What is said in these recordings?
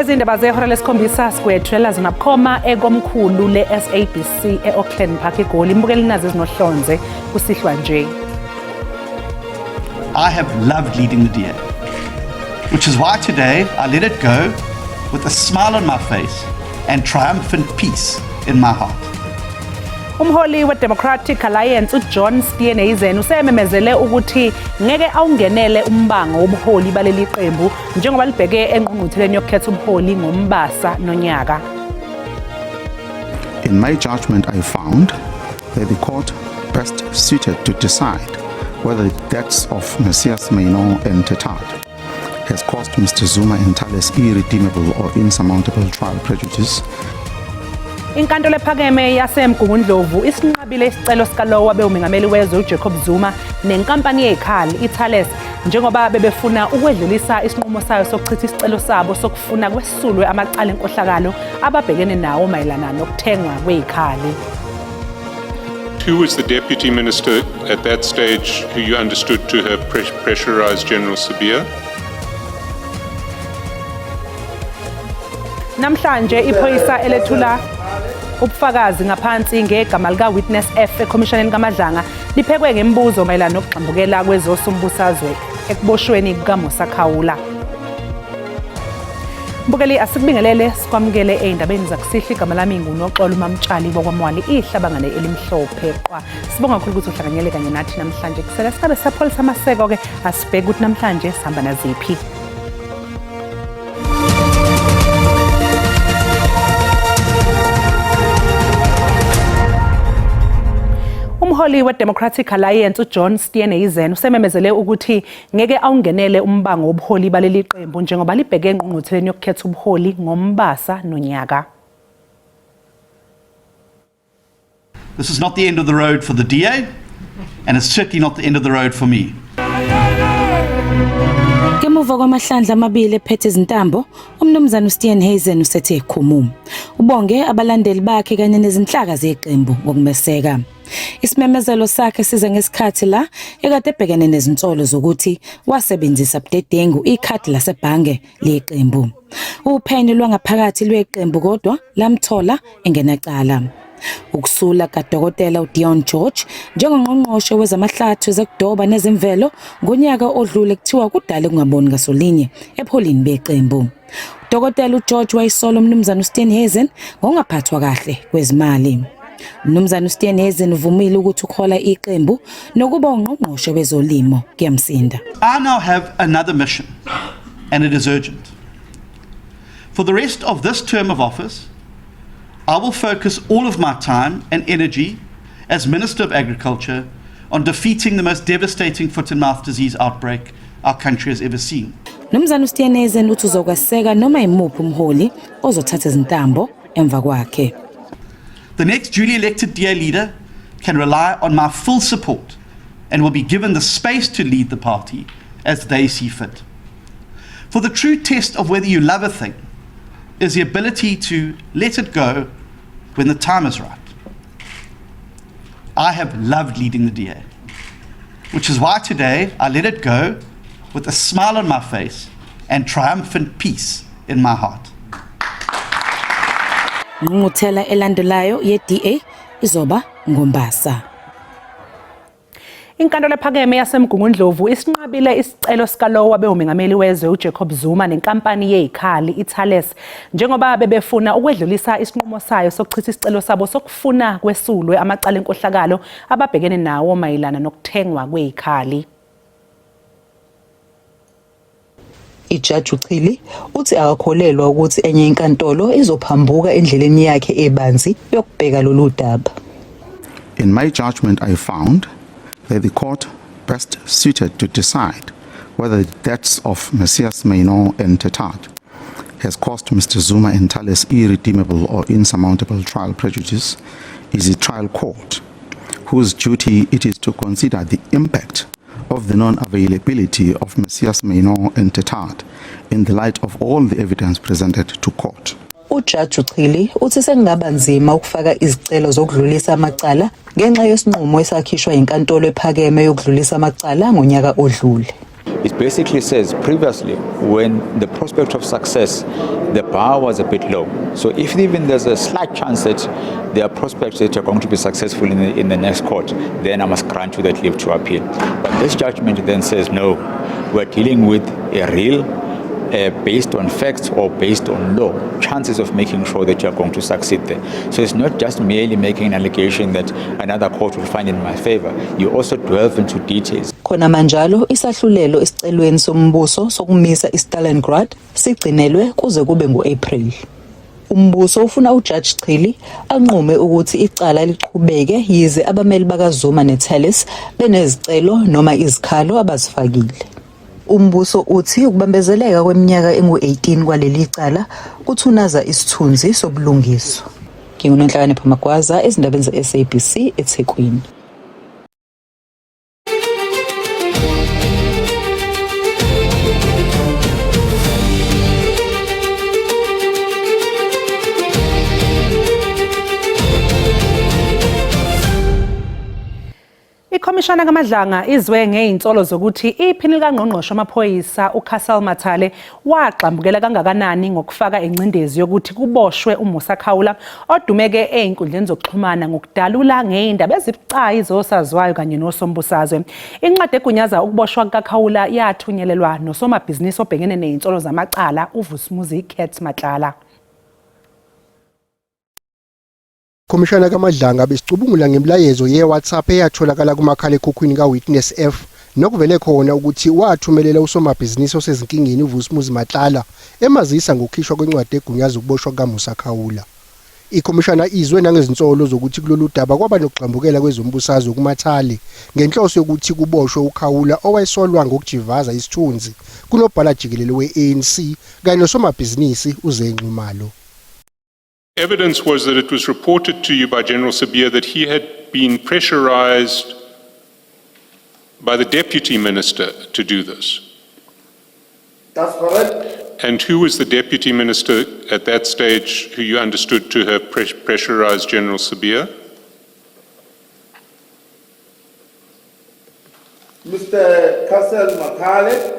Lezi ndaba zehora lesikhombisa sikwethulela zona bukhoma ekomkhulu le-SABC e-Auckland Park eGoli. Imbukeli nazo ezinohlonze kusihlwa nje. I have loved leading the DA, which is why today I let it go with a smile on my face and triumphant peace in my heart. Umholi we-Democratic Alliance uJohn Steenhuisen usememezele ukuthi ngeke awungenele umbango wobuholi baleli qembu njengoba libheke engqungqutheleni yokukhetha ubuholi ngoMbasa nonyaka. In my judgment, I found that the court best suited to decide whether the deaths of Messias Mainon and Tetard has caused Mr. Zuma and Thales irredeemable or insurmountable trial prejudice. Inkantolo ephakeme yaseMgungundlovu isinqabile isicelo sikalowo wabe umengameli wezwe uJacob Zuma nenkampani yezikhali iThales njengoba bebefuna ukwedlulisa isinqumo sayo sokuchitha isicelo sabo sokufuna kwesulwe amacala enkohlakalo ababhekene nawo mayelana nokuthengwa kwezikhali. Who was the deputy minister at that stage who you understood to have pressurized General Sibiya? Namhlanje iphoyisa elethula ubufakazi ngaphansi ngegama lika-Witness F ekhomishaneni kaMadlanga liphekwe ngemibuzo mayelana nokugxambukela kwezosombusazwe ekuboshweni kukaMusa Khawula. Mbukeli, asikubingelele sikwamukele ey'ndabeni zakusihlwa. Igama lami nguNoxolo uMamtshali wakwaMwali, ihlabangane elimhlophe qwa. Sibonga kakhulu ukuthi uhlanganyele kanye nathi namhlanje. Kusele singabe sisapholisa amaseko-ke, asibheke ukuthi namhlanje sihamba naziphi. Umholi we-Democratic Alliance uJohn Steenhuisen usememezele ukuthi ngeke awungenele umbango wobuholi baleli qembu njengoba libheke engqungqutheleni yokukhetha ubuholi ngoMbasa nonyaka. This is not the end of the road for the DA, and it's certainly not the end of the road for me. Ngemuva kwamahlandla amabili ephethe izintambo, uMnumzane uSteenhuisen usethe khumu. Ubonge abalandeli bakhe kanye nezinhlaka zeqembu ngokumeseka. Isimemezelo sakhe size ngesikhathi la ekade ebhekene nezinsolo zokuthi wasebenzisa budedengu ikhadi lasebhange leqembu. Uphenyo lwangaphakathi lweqembu kodwa lamthola engenacala. Ukusula kaDokotela uDion George njengongqongqoshe wezamahlathi ezekudoba nezemvelo ngonyaka odlule kuthiwa kudale ukungaboni ngasolinye ebholini beqembu. Udokotela uGeorge wayisola uMnumzane uSteenhuisen ngokungaphathwa kahle kwezimali. Mnumzane uSteenhuisen uvumile ukuthi ukhola iqembu nokuba ungqongqoshe wezolimo kuyamsinda. I now have another mission, and it is urgent. For the rest of this term of office, I will focus all of my time and energy as Minister of Agriculture on defeating the most devastating foot and mouth disease outbreak our country has ever seen. Mnumzane uSteenhuisen uthi uzokweseka noma imuphi umholi ozothatha izintambo emva kwakhe. The next duly elected DA leader can rely on my full support and will be given the space to lead the party as they see fit. For the true test of whether you love a thing is the ability to let it go when the time is right. I have loved leading the DA, which is why today I let it go with a smile on my face and triumphant peace in my heart. Ingqungquthela elandelayo ye-DA izoba ngoMbasa. Inkantolo ephakeme yaseMgungundlovu isinqabile isicelo sikalowo wabe umengameli wezwe uJacob Zuma nenkampani yezikhali iThales njengoba bebefuna ukwedlulisa isinqumo sayo sokuchitha isicelo sabo sokufuna kwesulwe amacala enkohlakalo ababhekene nawo mayelana nokuthengwa kwezikhali. Ijaji uChili uthi akakholelwa ukuthi enye inkantolo izophambuka endleleni yakhe ebanzi yokubheka lolu daba. In my judgment, I found that the court best suited to decide whether the deaths of Messias Mainon and Tetard has caused Mr. Zuma and Thales irredeemable or insurmountable trial prejudice is the trial court, whose duty it is to consider the impact of the non-availability of Messias Mainon and Tetard in the light of all the evidence presented to court. Ujaji uChili uthi sekungaba nzima ukufaka izicelo zokudlulisa amacala ngenxa yesinqumo esakhishwa inkantolo ephakeme yokudlulisa amacala ngonyaka odlule. It basically says previously, when the prospect of success, the bar was a bit low. So if even there's a slight chance that there are prospects that you're going to be successful in the next court, then I must grant you that leave to appeal. But this judgment then says, no, we're dealing with a real, based on facts or based on law, chances of making sure that you're going to succeed there. So it's not just merely making an allegation that another court will find in my favor. You also delve into details. Khona manjalo isahlulelo esicelweni sombuso sokumisa iStalingrad sigcinelwe kuze kube ngu-April. Umbuso ufuna uJudge Chili anqume ukuthi icala liqhubeke yize abameli bakaZuma neThales benezicelo noma izikhalo abazifakile. Umbuso uthi ukubambezeleka kweminyaka engu-18 kwaleli cala kuthunaza isithunzi sobulungiswa. NginguNonhlakanipho Magwaza ezindabeni ze-SABC eThekwini. Ikhomishana kaMadlanga izwe ngezinsolo zokuthi iphini likangqongqoshe wamaphoyisa uCassel Mathale wagxambukela kangakanani ngokufaka ingcindezi yokuthi kuboshwe uMusa Khawula odumeke ezinkundleni zokuxhumana ngokudalula ngezindaba ezibucayi zosaziwayo kanye nosombusazwe. Incwadi egunyaza ukuboshwa kukaKhawula yathunyelelwa nosomabhizinisi obhekene nezinsolo zamacala uVusimuzi Cat Matlala. Khomishana kaMadlanga besicubungula ngemilayezo ye-WhatsApp eyatholakala kumakhalekhukhwini kaWitness F nokuvele khona ukuthi wathumelela usomabhizinisi osezinkingeni uVusimuzi Matlala emazisa ngokukhishwa kwencwadi egunyaza ukuboshwa kukaMusa Khawula. Ikhomishana izwe nangezinsolo zokuthi kulolu daba kwaba nokugxambukela kwezombusazwe kuMathale ngenhloso yokuthi kuboshwe uKhawula owayesolwa ngokujivaza isithunzi kunobhala jikelele we-ANC kanye nosomabhizinisi uZe Nxumalo. Evidence was that it was reported to you by General Sibiya that he had been pressurized by the deputy minister to do this. That's correct. And who was the deputy minister at that stage who you understood to have pressurized General Sibiya? Mr. Cassel Mathale.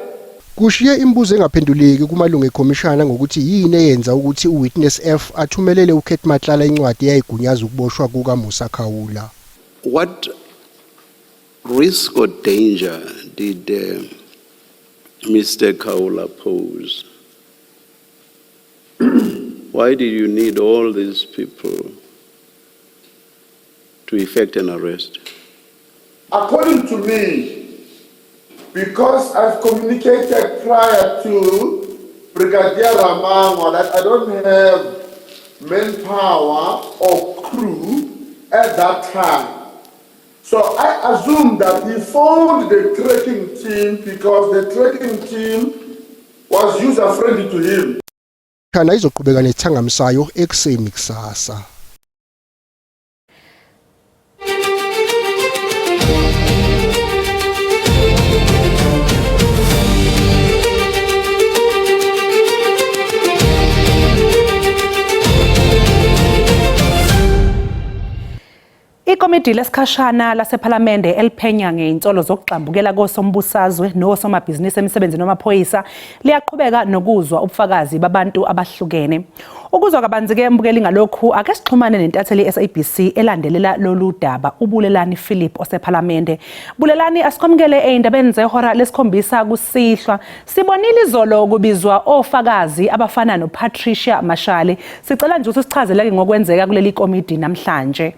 Kushiye imibuzo engaphenduleki kumalungu ekhomishana ngokuthi yini eyenza ukuthi uWitness F athumelele uCat Matlala incwadi eyayigunyaza ukuboshwa kukaMusa Khawula. What risk or danger did Mr. Khawula pose? Why did you need all these people to effect an arrest? According to me, because I've communicated prior to Brigadier Ramangwa that I don't have manpower or crew at that time. So I assume that he phoned the tracking team because the tracking team was user-friendly to him. Khana izoqhubeka nesithangami sayo ekuseni kusasa. Ikomidi lesikhashana lasephalamende eliphenya ngezinsolo zokugxambukela kosombusazwe nosomabhizinisi emisebenzini wamaphoyisa liyaqhubeka nokuzwa ubufakazi babantu abahlukene. Ukuzwa kabanzi-ke mbukeli ngalokhu ake sixhumane nentatheli ye-SABC elandelela lolu daba uBulelani Philip osephalamende. Bulelani, asikwamukele ey'ndabeni zehora lesikhombisa kusihlwa. Sibonile izolo kubizwa ofakazi abafana noPatricia Mashale. Sicela nje ukuthi usichazeleke ngokwenzeka kuleli komidi namhlanje.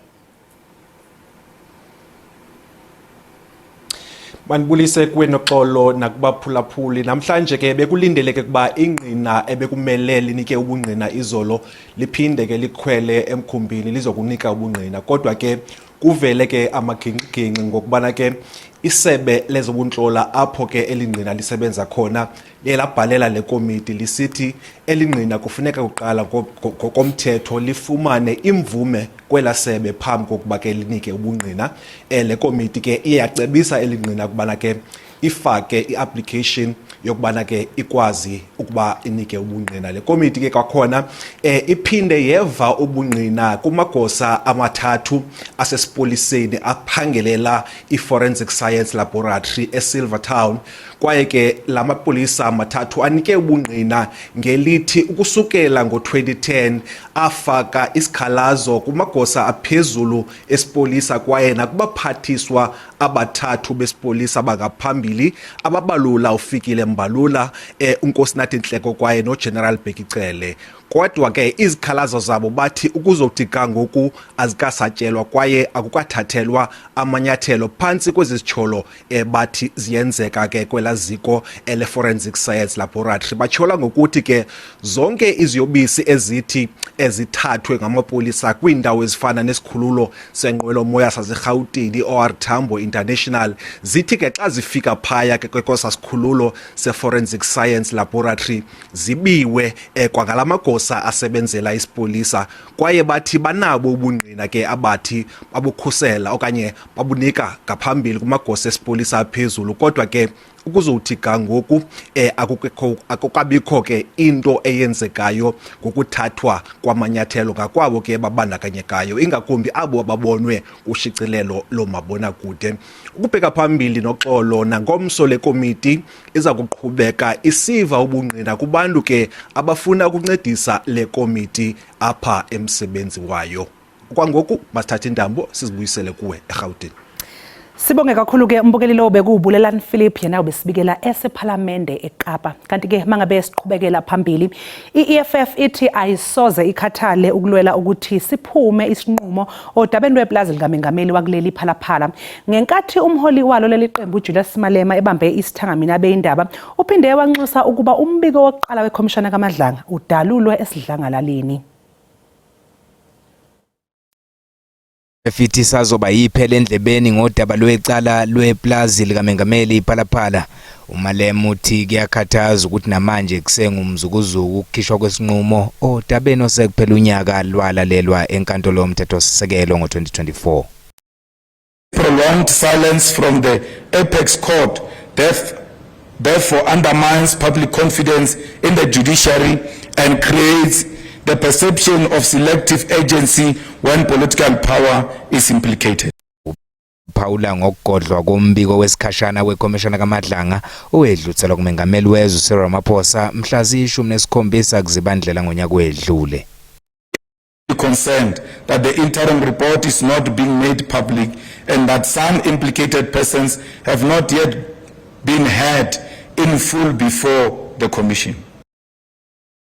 Manibulise kuwe Noxolo nakubaphulaphuli. Namhlanje ke bekulindeleke ukuba ingqina ebekumele linike ubungqina izolo liphinde ke likhwele emkhumbini lizokunika ubungqina, kodwa ke kuvele ke amagingxigingxi ngokubana ke isebe lezobuntlola apho ke elingqina lisebenza khona liye labhalela le komiti lisithi elingqina kufuneka kuqala ngokomthetho lifumane imvume kwela sebe phambi kokuba ke linike ubungqina. Le komiti ke iye yacebisa elingqina ukubana ke ifake i-application yokubana ke ikwazi ukuba inike ubungqina. Le komiti ke kwakhona iphinde yeva ubungqina kumagosa amathathu asesipoliseni aphangelela i-Forensic Science Laboratory eSilvertown. Kwaye ke la mapolisa mathathu anike ubungqina ngelithi ukusukela ngo-2010 afaka isikhalazo kumagosa aphezulu esipolisa kwaye nakubaphathiswa abathathu besipolisa bangaphambili ababalula uFikile Mbalula, uNkosinathi Nhleko kwaye noGeneral Bheki Cele. Kodwa ke izikhalazo zabo bathi ukuzothi ga ngoku azikasatyelwa kwaye akukathathelwa amanyathelo phantsi kwezi zityholo bathi ziyenzeka ke kwela ziko ele-Forensic Science Laboratory. Batyhola ngokuthi ke zonke iziyobisi ezithi ezithathwe ngamapolisa kwiindawo ezifana nesikhululo senqwelomoya saseRhawutini i-OR Tambo International zithi ke xa zifika phaya ke kwekosa sikhululo se-Forensic Science Laboratory zibiwe kwangala magosa asebenzela isipolisa, kwaye bathi banabo ubungqina ke abathi babukhusela okanye babunika ngaphambili kumagosa esipolisa aphezulu, kodwa ke ukuzothi ga ngoku akukabikho ke into eyenzekayo ngokuthathwa kwamanyathelo ngakwabo ke babandakanyekayo, ingakumbi abo babonwe kushicilelo lomabonakude. Ukubheka phambili noxolo, nangomso le komiti iza kuqhubeka isiva ubungqina kubantu ke abafuna ukuncedisa le komiti apha emsebenzi wayo. Kwangoku masithathe intambo sizibuyisele kuwe eRhawutini. Sibonge kakhulu ke umbukeli lo bekuwuBulelani Philip, yena ubesibikela esephalamende eKapa. Kanti ke mangabe siqhubekela phambili, i-EFF ithi ayisoze ikhathale ukulwela ukuthi siphume isinqumo odabeni lweplazi likamengameli wakuleli Phalaphala. Ngenkathi umholi walo leli qembu uJulius Malema ebambe isithangamini abeyindaba, uphinde wanxusa ukuba umbiko wokuqala wekhomishana kaMadlanga udalulwe esidlangalaleni. Fithi sazoba yiphela endlebeni ngodaba lwecala lweplazi likamengameli iPhalaphala. UMalema uthi kuyakhathaza ukuthi namanje kusengumzukuzuku ukukhishwa kwesinqumo odabeni osekuphela unyaka lwalalelwa enkantolo yomthethosisekelo ngo-2024. Prolonged silence from the apex court therefore undermines public confidence in the judiciary and creates the perception of selective agency when political power is implicated. Phawula ngokugodlwa kombiko wesikhashana wekhomishana kaMadlanga owedluthelwa kumengameli wezwe Cyril Ramaphosa mhla ziyi-17 kuZibandlela ngonyaka wedlule. Concerned that the interim report is not being made public and that some implicated persons have not yet been heard in full before the commission.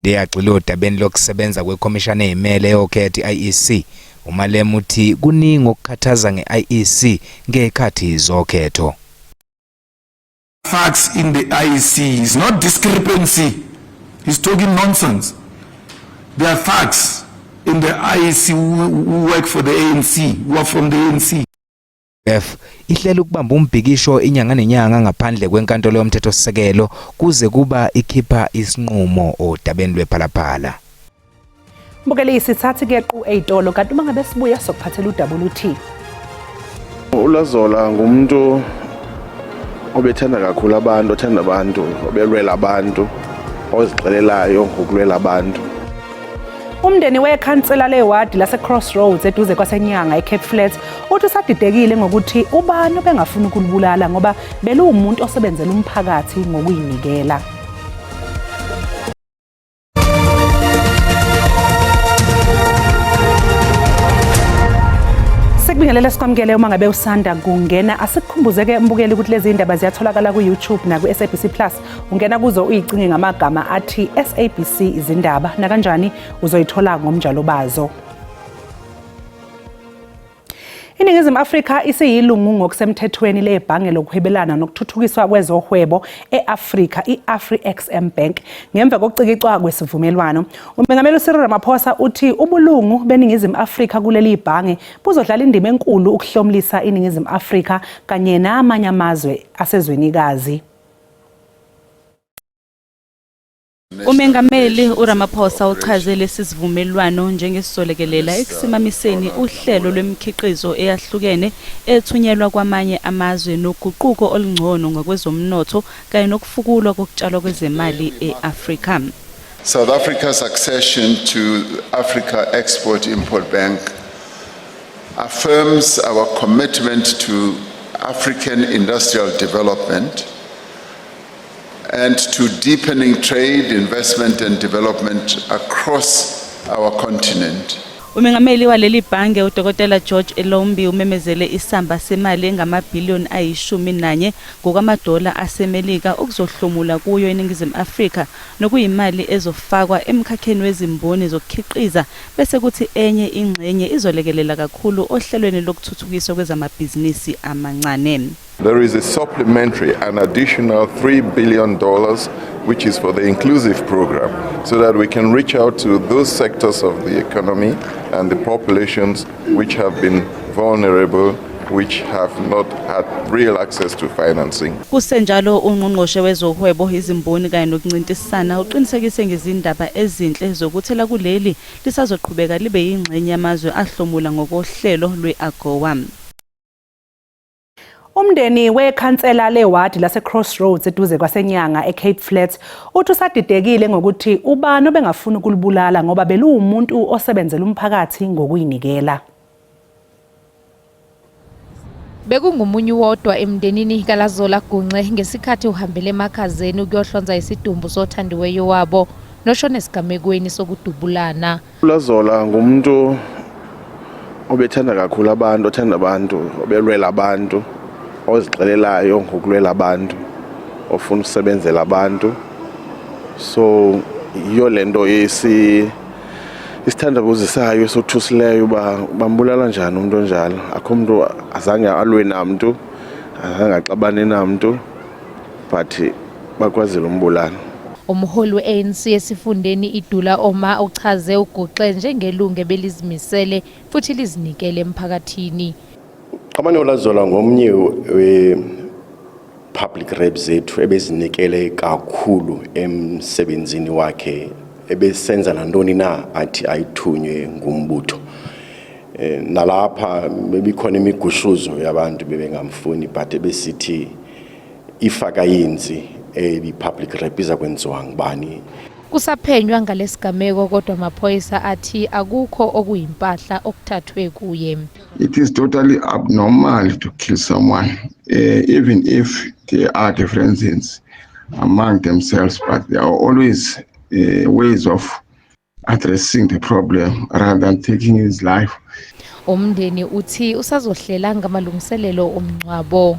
Liyagxila odabeni lokusebenza kwekhomishana eyimele yokhetho i-IEC. UMalema uthi kuningi okukhathaza nge-IEC ngekhathi zokhetho. Facts in the IEC is not discrepancy. He's talking nonsense. There are facts in the IEC who work for the ANC, who are from the ANC. F ihlela ukubamba umbhikisho inyanga nenyanga ngaphandle kwenkantolo yomthethosisekelo kuze kuba ikhipha isinqumo odabeni lwePhalaphala. Mbukeli, isithathi kequ ey'tolo, kanti uma ngabe sibuya sokuphathela udaba oluthi uLazola ngumuntu obethanda kakhulu abantu, othanda abantu, obelwela abantu, ozixelelayo ngokulwela abantu. Umndeni wekhansela lewadi lase-Crossroads eduze kwaseNyanga eCape Flats uthi usadidekile ngokuthi ubani obengafuni ukulibulala ngoba beluwumuntu osebenzela umphakathi ngokuyinikela. Sikubingelele, sikwamukele uma ngabe usanda kungena. Asikukhumbuzeke mbukeli ukuthi lezi indaba ziyatholakala ku-YouTube naku-SABC Plus. Ungena kuzo uyicinge ngamagama athi SABC Izindaba, nakanjani uzoyithola ngomnjalo bazo. INingizimu Afrika isiyilungu ngokusemthethweni lebhange lokuhwebelana nokuthuthukiswa kwezohwebo e-Afrika, i-Afri-Exim Bank, ngemva kokucikicwa kwesivumelwano. Umengameli uCyril Ramaphosa uthi ubulungu beNingizimu Afrika kuleli bhange buzodlala indima enkulu ukuhlomlisa iNingizimu Afrika kanye namanye amazwe asezwenikazi. Umengameli uRamaphosa uchaze lesi sivumelwano njengesizolekelela ekusimamiseni uhlelo lwemikhiqizo eyahlukene ethunyelwa kwamanye amazwe noguquko olungcono ngokwezomnotho kanye nokufukulwa kokutshalwa kwezemali e-Afrika. South Africa's accession to Africa Export-Import Bank affirms our commitment to African industrial development. And to deepening trade, investment and development across our continent. Umengameli waleli bhange uDokotela George Elombi umemezele isamba semali engamabhiliyoni ayi-11 ngokwamadola aseMelika okuzohlomula kuyo iNingizimu Afrika nokuyimali ezofakwa emkhakheni wezimboni zokukhiqiza bese kuthi enye ingxenye izolekelela kakhulu ohlelweni lokuthuthukiswa kwezamabhizinisi amancane. There is a supplementary, an additional $3 billion, which is for the inclusive program, so that we can reach out to those sectors of the economy and the populations which have been vulnerable, which have not had real access to financing. Kusenjalo ungqongqoshe wezohwebo izimboni kanye nokuncintisana uqinisekise ngezindaba ezinhle zokuthi elakuleli lisazoqhubeka libe yingxenye yamazwe ahlomula ngokohlelo lwe-AGOA. Umndeni wekhansela lewadi lase-Crossroads eduze kwaseNyanga eCape Flats uthi usadidekile ngokuthi ubani obengafuni ukulibulala ngoba beluwumuntu osebenzela umphakathi ngokuyinikela. Bekungumunye wodwa emndenini kaLazola Gunxe ngesikhathi uhambele emakhazeni ukuyohlonza isidumbu sothandiweyo wabo noshone esigamekweni sokudubulana. ULazola ngumuntu obethanda kakhulu abantu, othanda abantu, obelwela abantu, ozixelelayo ngokulwela abantu, ofuna usebenzela abantu. So yiyo lento esi isithandabuzisayo esothusileyo uba bambulala njani umuntu onjalo. Akho mntu azange alwe namntu, azange axabane namntu, but bakwazile umbulala. Umholi we-ANC esifundeni iDula Oma uchaze uGuxe njengelungu ebelizimisele futhi lizinikele emphakathini. Qhamane uLazola ngomnye we-public reps zethu ebezinikele kakhulu emsebenzini wakhe, ebesenza nantoni na athi ayithunywe ngumbutho. Nalapha bebikhona imigushuzo yabantu bebengamfuni, but ebesithi if akayenzi ebi-public rep iza kwenziwa ngubani? Kusaphenywa ngalesigameko kodwa amaphoyisa athi akukho okuyimpahla okuthathwe kuye. It is totally abnormal to kill someone, even if there are differences among themselves, but there are always ways of addressing the problem rather than taking his life. Umndeni uthi usazohlela ngamalungiselelo omngcwabo.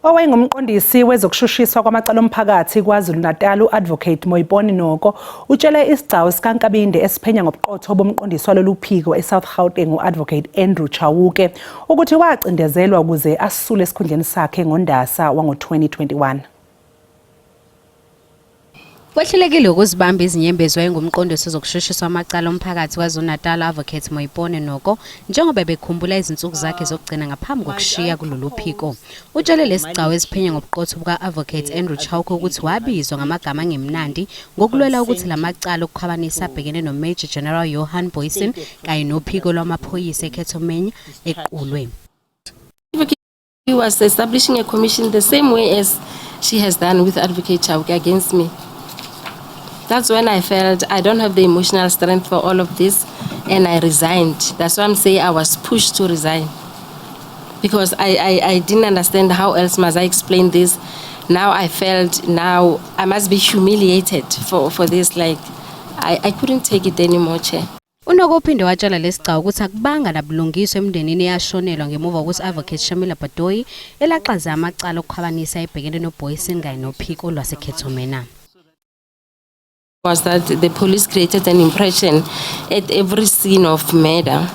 Owayengumqondisi wezokushushiswa kwamacala omphakathi KwaZulu-Natal u-Advocate Moipone Noko utshele isigcawu sikaNkabinde esiphenya ngobuqotho bomqondisi walolu phiko eSouth Gauteng u-Advocate Andrew Chauke ukuthi wacindezelwa ukuze asule esikhundleni sakhe ngoNdasa wango-2021. Wehlulekile ukuzibamba izinyembezi wayengumqondisi wezokushushiswa amacala omphakathi KwaZulu-Natal Advocate Moipone Noko njengoba bekhumbula izinsuku zakhe zokugcina ngaphambi kokushiya kulolu phiko. Utshele lesigcawu esiphenya ngobuqotho buka-Advocate Andrew Chauke ukuthi wabizwa ngamagama angemnandi ngokulwela ukuthi lamacala okukhwabanisa abhekene no-Major General Johan Booysen kanye nophiko lwamaphoyisa eCato Manor equlwe. He was establishing a commission the same way as she has done with Advocate Chauke against me. That's when I felt I don't have the emotional strength for all of this, and I resigned. That's why I'm saying I was pushed to resign. Because I didn't understand how else must I explain this. Now I felt now I must be humiliated for this. Like, I couldn't take it anymore, Chair. UNoko uphinde watshela lesigcawu ukuthi akubanga nabulungiswa emndenini eyashonelwa ngemuva kokuthi Advocate Shamila Batohi elaxaze amacala okukhwabanisa ebhekene noBooysen kanye nophiko lwaseCato Manor. Was that the police created an impression at every scene of murder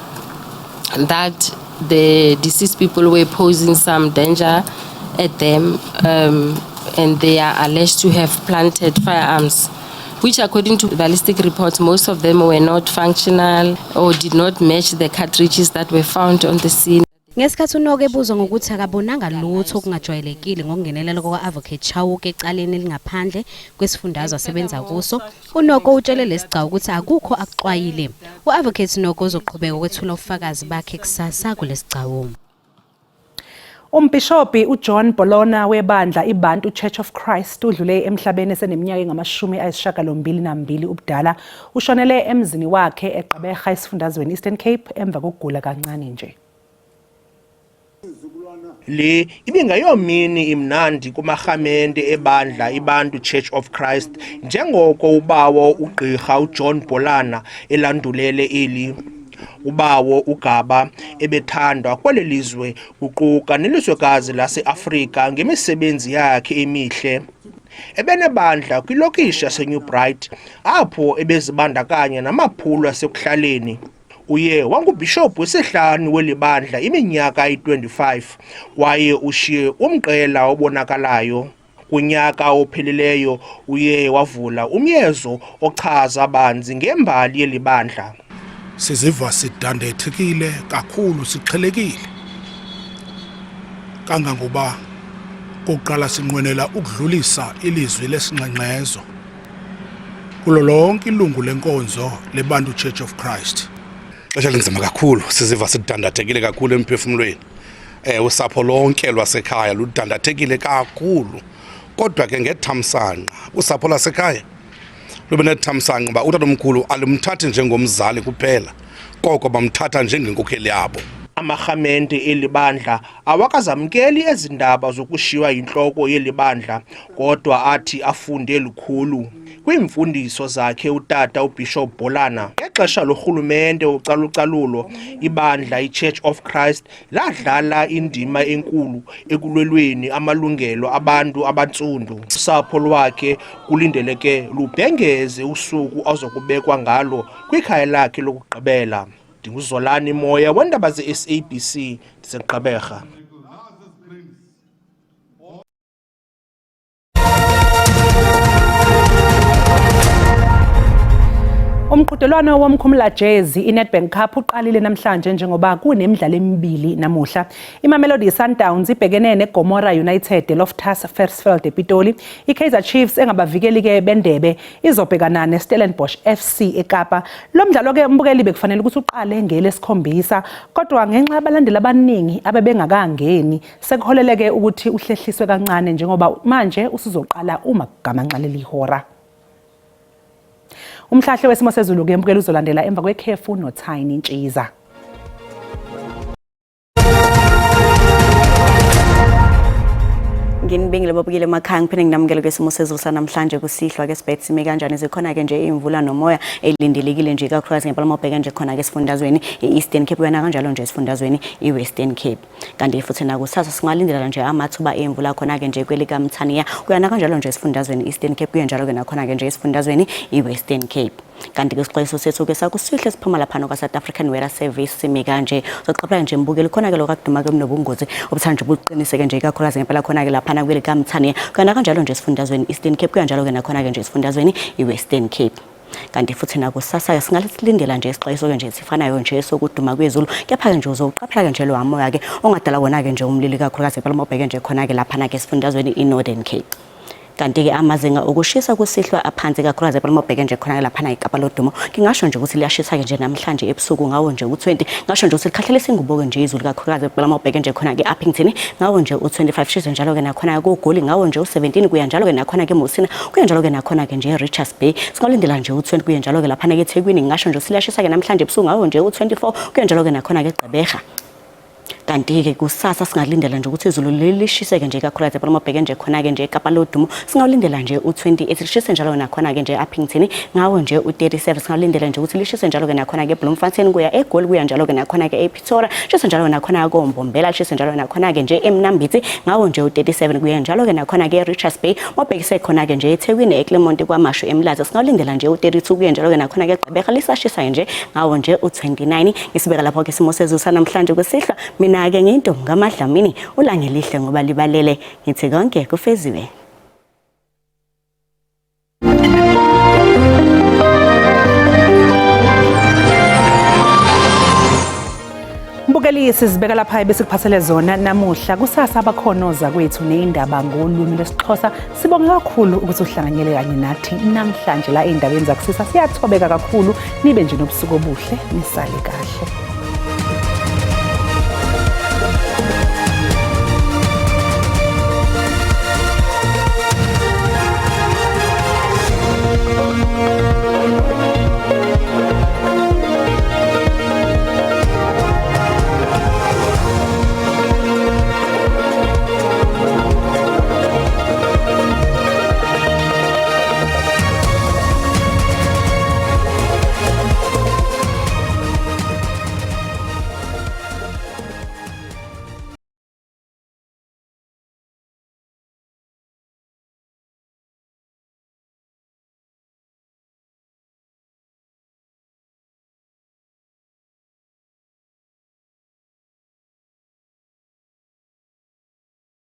that the deceased people were posing some danger at them, and they are alleged to have planted firearms, which according to ballistic reports, most of them were not functional or did not match the cartridges that were found on the scene. Ngesikhathi uNoko ebuzwa ngokuthi akabonanga lutho okungajwayelekile ngokungenelela kuka-Advocate Chauke ecaleni elingaphandle kwesifundazwe asebenza kuso, uNoko utshele lesigcawu ukuthi akukho akuxwayile. U-Advocate Noko uzoqhubeka ukwethula ubufakazi bakhe kusasa kulesigcawu. Umbhishobhi uJohn Bologna webandla iBantu Church of Christ udlule emhlabeni eseneminyaka engama-82 ubudala. Ushonele emzini wakhe eGqeberha esifundazweni Eastern Cape emva kokugula kancane nje. Le ibingeyomini imnandi kumarhamente ebandla iBantu Church of Christ njengoko ubawo uGqirha uJohn Bolana elandulele eli. Ubawo uGaba ebethandwa kweli lizwe kuquka nelizwekazi laseAfrika ngemisebenzi yakhe emihle. Ebenebandla kwilokishi yaseNew Bright apho ebezibandakanya namaphulo asekuhlaleni. Uye wangubhishophu wesihlanu weli bandla iminyaka eyi-25 kwaye ushiye umqela obonakalayo. Kunyaka ophelileyo uye wavula umyezo ochaza banzi ngembali yeli bandla. Siziva sidandethekile kakhulu, sixhelekile kangangoba kokuqala sinqwenela ukudlulisa ilizwi lesingxengxezo kulo lonke ilungu lenkonzo leBantu Church of Christ. Xesha linzima kakhulu, siziva sidandathekile kakhulu emphefumlweni. Usapho lonke lwasekhaya ludandathekile kakhulu, kodwa ke ngethamsanqa usapho lwasekhaya lube nethamsanqa uba utatomkhulu alumthathi njengomzali kuphela, koko bamthatha njengenkokheli yabo. Amarhamente eli bandla awakazamkeli ezi ndaba zokushiywa yintloko yeli bandla, kodwa athi afunde lukhulu kwiimfundiso zakhe utata uBishop Bolana. Ngexesha lorhulumente wocalucalulo, ibandla iChurch of Christ ladlala indima enkulu ekulwelweni amalungelo abantu abantsundu. Usapho lwakhe kulindeleke lubhengeze usuku azokubekwa ngalo kwikhaya lakhe lokugqibela. NdinguZolani Moya weendaba ze-SABC ndiseGqeberha. Umqhudelwano womkhumulajezi iNedbank Cup uqalile namhlanje njengoba kunemidlalo emibili namuhla. IMamelodi Sundowns ibhekene neGomora United eLoftus Versfeld ePitoli. IKaizer Chiefs engabavikeli-ke bendebe izobhekana neStellenbosch FC eKapa. Lo mdlalo-ke umbukeli bekufanele ukuthi uqale ngelesikhombisa, kodwa ngenxa yabalandeli abaningi abebengakangeni sekuholeleke ukuthi uhlehliswe kancane njengoba manje usuzoqala uma kugamanxa leli hora. Umhlahle wesimo sezulu-ke mbukeli uzolandela emva kwekhefu noTiny Ntshiza. Nginibingile babukile emakhaya, ngiphinde nginamukele kwisimo sezulu sanamhlanje kusihlwa ke sibethe sime kanjani, zikhona-ke nje iy'mvula nomoya elindelekile nje ikakhulukazi ngempela uma ubheka nje khona-ke esifundazweni i-Eastern Cape wena kanjalo nje esifundazweni i-Western Cape. Kanti futhi nakusasa singalindela nje amathuba emvula khona-ke nje kwelikaMthaniya kuyana kanjalo nje esifundazweni i-Eastern Cape, kuye njalo-ke nakhona-ke nje esifundazweni i-Western Cape. Kanti ke isixwayiso sethu ke sakusihle siphuma laphana kwa-South African Weather Service simi kanje. Soqaphela nje mbukeli khona-ke lokhu akuduma ke kunobungozi obuthanda nje buqiniseke nje ikakhulukazi ngempela khona-ke laphana kwelikaMthaniya kuyana kanjalo nje esifundazweni Eastern Cape, kuya njalo-ke nakhona-ke nje esifundazweni i-Western Cape. Kanti futhi nakusasa-ke singasilindela nje isixwayiso-ke nje esifanayo nje sokuduma kwezulu, kepha-ke nje uzowuqaphela-ke nje lo moya-ke ongadala wona-ke nje umlilo ikakhulukazi ngempela uma ubheke nje khona-ke laphana-ke esifundazweni i-Northern Cape. Kanti-ke amazinga okushisa kusihlwa aphansi kakhulukazi phela uma ubheke nje khona laphana iKapa lodumo, ngingasho nje ukuthi liyashisa-ke nje namhlanje ebusuku ngawo nje u-20, ngasho nje ukuthi likhahlela ingubo-ke nje izulu kakhulukazi phela uma ubheke nje khona-ke e-Upington ngawo nje u-25, shise njalo-ke nakhona kuGoli ngawo nje u-17, kuya njalo-ke nakhona-ke eMusina, kuya njalo-ke nakhona-ke nje e-Richards Bay singalindela nje u-20, kuye njalo-ke laphana-ke eThekwini ngingasho nje ukuthi liyashisa-ke namhlanje ebusuku ngawo nje u-24, kuya njalo-ke nakhona-ke eGqeberha. Kanti-ke kusasa singalindela nje ukuthi izulu lishiseke nje kakhulukazi phela uma ubheke nje khona-ke nje eKapa lodumo singawulindela nje u-28, lishise njalo nakhona-ke nje e-Upington ngawo nje u-37, singawulindela nje ukuthi lishise njalo-ke nakhona-ke eBloemfontein kuya eGoli, kuya njalo-ke nakhona-ke ePretoria, lishise njalo nakhona koMbombela, lishise njalo nakhona-ke nje eMnambithi ngawo nje u-37, kuya njalo-ke nakhona-ke eRichards Bay, uma ubhekise khona-ke nje eThekwini, eClermont, KwaMashu, eMlaza singawulindela nje u-32, kuye njalo-ke nakhona-ke eGqeberha lisashisa nje ngawo nje u-29. Ngisibeka lapho-ke isimo sezulu sanamhlanje kusihlwa. Mina-ke ngiyintombi kaMadlamini, ulanga elihle ngoba libalele, ngithi konke kufeziwe. Mbukeli, sizibeka lapha ebesikuphathele zona namuhla. Kusasa abakhona ozakwethu ney'ndaba ngolwimi lwesiXhosa. Sibonge kakhulu ukuthi uhlanganyele kanye nathi namhlanje la ey'ndabeni zakusisa. Siyathobeka kakhulu, nibe nje nobusuku obuhle, nisale kahle.